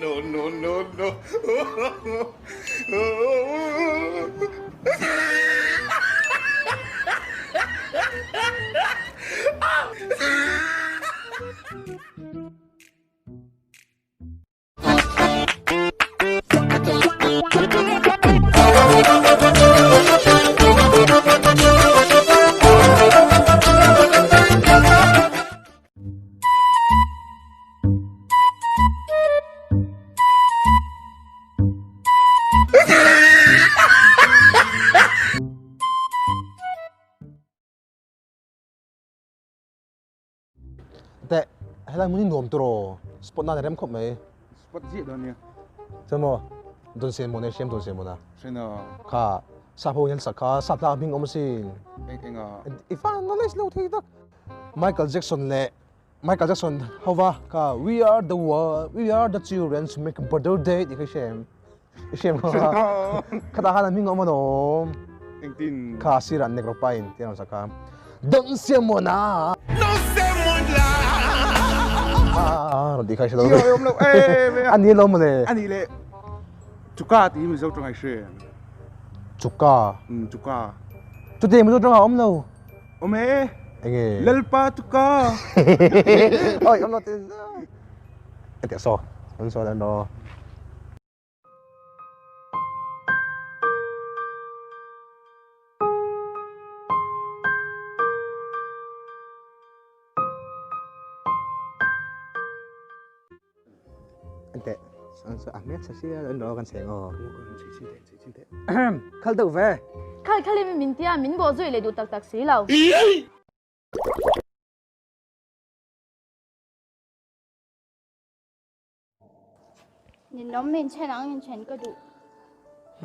No, no, no, no. Teh, helai hmun hi nuam turaw? Spot nan a rem khawp mai. Spot ziah dawn nia. Chuan maw, Don Sen Mawna i hriam Don Sen Mawna? Hre na. Kha, sap ho hian sak kha, sap hla hming awm asin. Eng eng a? I fan knowledge lo thei tak. Michael Jackson leh Michael Jackson hova kha We are the world, we are the children to make a better day tih kha i hre em? I hre em kha? Khatah khan a hming awm alawm. Engtin? Kha sirah Negro pa in tih a rawn sak kha. Don Semona! Don Semona! Rawn tih kha i hre lo. I awm lo em e. A ni alawm mawle. A nih leh Chuka tih hi Mizo tawng a i hre em? Chuka? Umm Chuka. Chutiang Mizo tawngah a awm lo. Awm e. Enge? Lalpa Chuka. Oi awm lo te. Ete saw. An saw dan ro. Ente, a hmel chhe sia an ro kan cheng aw. Khal deuh ve. Khal khal in min tia min bawh zui leh duh tak tak si lo. Ninawm min then ang in then ka duh.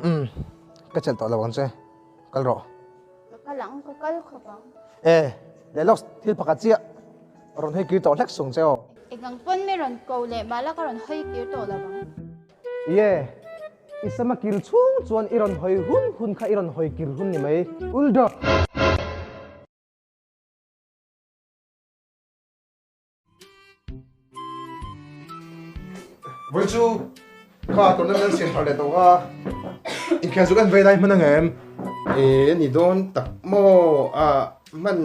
Umm, ka chelh tawh lo ang che, kal rawh. Ka kal ang, ka kal khawp ang. E, leh lawk thil pakhat chiah rawn hawi kir tawh hlek sung che aw. Eng ang pawn mi rawn ko leh mahla ka rawn hawi kir tawh lo ang. Ie, i sama kir chhung chuan i rawn hawi hun hun kha i rawn hawi kir hun ni mai. Ulda! Voi chu kha tournament siam thar leh tawh kha inkhel chu kan vei lai hman ang em? E ni dawn tak maw a hman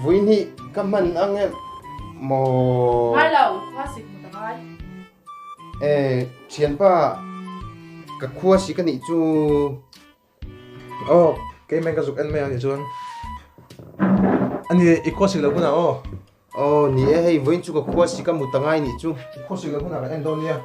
vui hnih ka hman ang em maw? Ngai lo, khua sik hmu ta ngai. E thianpa ka khua si ka nih chu. Aw, keimah ka zuk en mai ang nih chuan. Ani, i khua sik lo hunah aw. Aw, ni e, hei vawiin chu ka khua sik a mut angai nih chu. I khua sik lo hunah kan en dawn nia.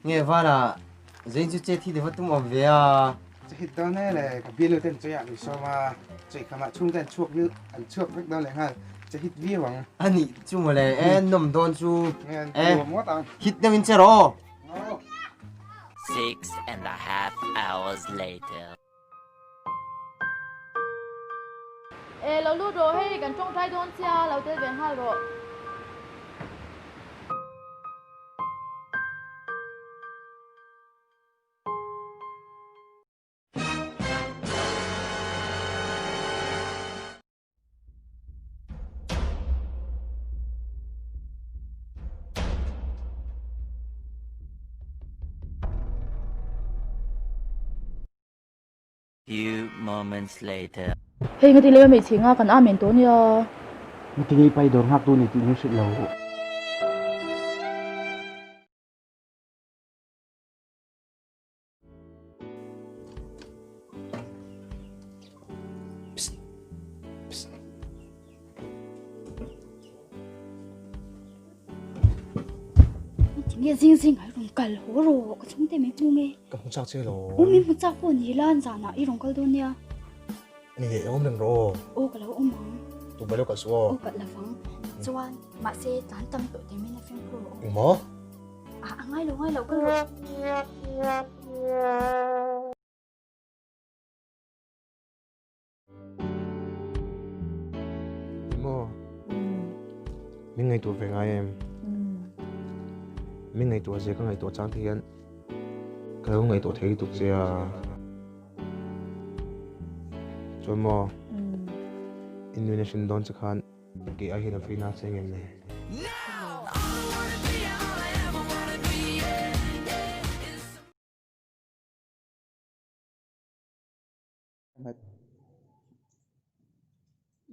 Nge vala zein chu che thi te va tum awm ve a. Che hit dawn e le ka bial ten chei ah min sawm a chei kham ah chhung te an chhuak vil an chhuak vek dawn leh nghal che hit viau ang. A nih chu mawle e nawm dawn chu e hit deuh in che rawh aw. 6.5 hours later. E lo lut rawh hei kan tawngtai dawn chia lo tel ve nghal rawh. Few moments later. Hei ngati leh hmeichhe nga kan amen tawh nia. Ngati ngei pai dawr nghak tu ni tih min hrilh lo. Tinge zing zing ah i rawn kal haw rawh ka chhungte min hmu nge. Ka hmu chak che lo. Aw min hmu chak pawh ni la zanah i rawn kal dawn nia. Ni leh awm reng rawh aw. Aw ka lo awm ang. Tumah lo kalh suh aw. Aw kalh lovang. Chuan mahse tlan tam tawh te min a fimkhur rawh aw. Engmaw? A a ngai lo ngai lo kal rawh. Maw? Min ngaihtuah ve ngai em? Min ngaihtuah zia ka ngaihtuah chang te hian ka lo ngaihtuah thei lutuk che a. Chuan maw? I nuin a hrin dawn che khan kei ai hian a vei na che ngem le?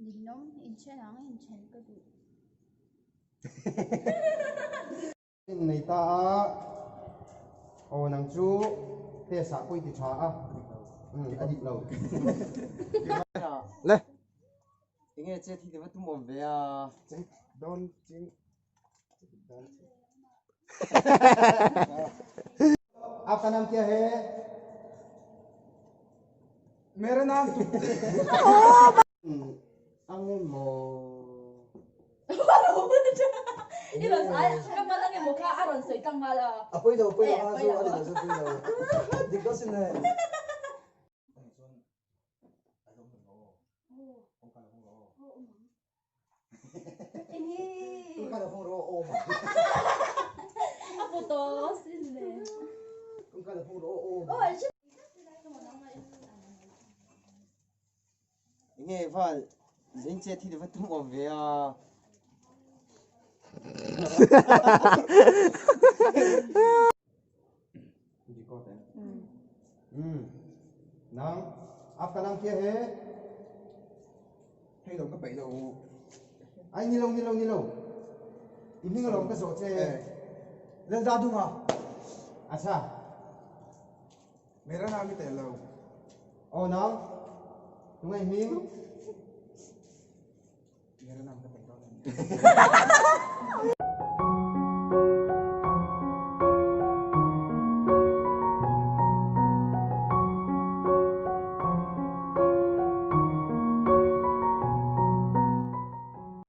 Ninawm inthen ang inthen ka duh. Nei ta a, aw nang chu test ah pawh i ti tha a, a dik lo. Le. Enge che thi te va tum awm ve a. Dawn ching. Aapka naam kya hai? Mera naam Ang emaw. I rawn ai ka mal ang emaw kha a rawn sawi tlang nghal a. A pawi lo, pawi lo kha chu a dik lo chu pawi lo. Dik lo sin le. Enge val zing che thi va tum awm ve a. Nang, aapka naam kya hai? Hei lo ka peih lo. Ai ni lo ni lo ni lo. I hming alawm ka zawh che. Lal Dunga. Acha. Mera naam i tel lo. Aw nang. Tungai hming. Mera naam ka peih dawn a ni.